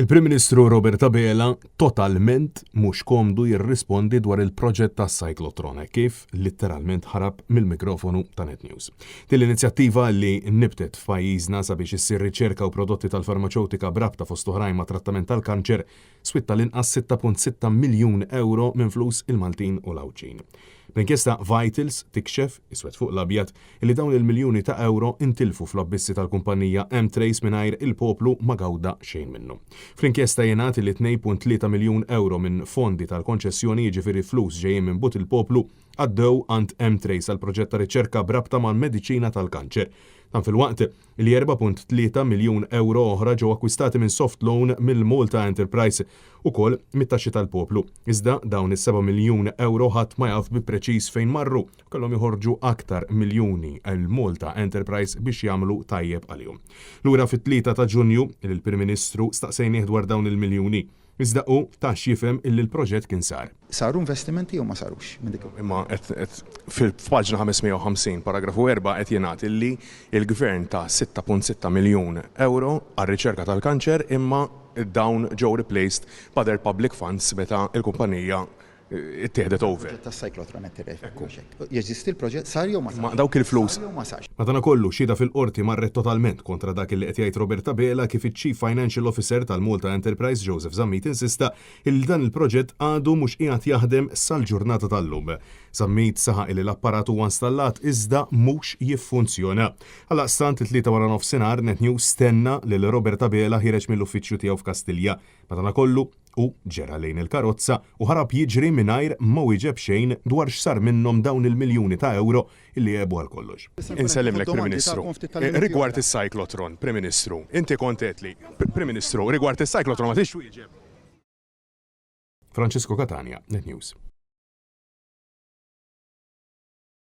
Il-Prim Ministru Robert Abela totalment mhux komdu jirrispondi dwar il-proġett tas-cyclotron hekk kif litteralment ħarab mill-mikrofonu ta' Net News. Din l-inizjattiva li nibtet f'pajjiżna sabiex issir riċerka u prodotti tal-farmaċewtika b'rabta fost oħrajn ma' trattament tal-kanċer swiet tal-inqas 6.6 miljun ewro minn flus il-Maltin u l-Għawdxin. Bl-inkjesta Vitals tikxef, iswed fuq l-abjad, illi dawn il-miljuni ta' ewro intilfu fl-abbissi tal-kumpanija M-Trace mingħajr il-poplu ma gawda xejn minnu. Fl-inkjesta jingħad illi 2.3 miljun ewro minn fondi tal-konċessjoni jiġifieri flus ġejjin minn but il-poplu għaddew għand M-Trace għal proġett ta' riċerka b'rabta mal-mediċina tal-kanċer. Dan filwaqt li 4.3 miljun ewro oħra ġew akkwistati minn soft loan mill-Malta Enterprise, ukoll mit-taxxi tal-poplu. Iżda dawn is-seba' miljun ewro ħadd ma jaf bi preċiż fejn marru, u kellhom joħorġu aktar miljuni l-Malta Enterprise biex jagħmlu tajjeb għalihom. Lura fit-3 ta' Ġunju, lill-Prim Ministru staqsejnih dwar dawn il-miljuni. Iżda hu ta x'jifhem illi l-proġett kien sar. Saru investimenti jew ma sarux minn dik il-. Imma qed f'paġna 550, paragrafu 4 qed jingħad illi l-Gvern ta 6.6 miljun ewro għar-riċerka tal-kanċer imma dawn ġew replaced b'other public funds meta l-kumpanija ittieħdet over. Il-proġett tas-cyclotron qed tirreferi, mhux hekk? Jeżisti l-proġett, sar jew ma sarx? Ma dawk il-flus. Sar jew ma sarx? Madanakollu, xhieda fil-Qorti marret totalment kontra dak li qed jgħid Robert Abela kif iċ-Chief Financial Officer tal-Malta Enterprise Joseph Zammit insista illi dan il-proġett għadu mhux qiegħed jaħdem sal-ġurnata tal-lum. Zammit saħaq illi l-apparat huwa installat iżda mhux jiffunzjona. Għaldaqstant it-Tlieta waranofsinhar Net News stenna lil Robert Abela ħiereġ mill-uffiċċju tiegħu f'Kastilja. Madanakollu, Hu ġera lejn il-karozza u ħarab jiġri mingħajr ma wieġeb xejn dwar x'sar minnhom dawn il-miljuni ta' ewro li għebu għal kollox. Insellimlek, Prim Ministru. Rigward is-cyclotron, Prim Ministru, inti kont għedtli, Prim Ministru, rigward is-cyclotron ma tridx twieġeb. Francesco Catania, Net News.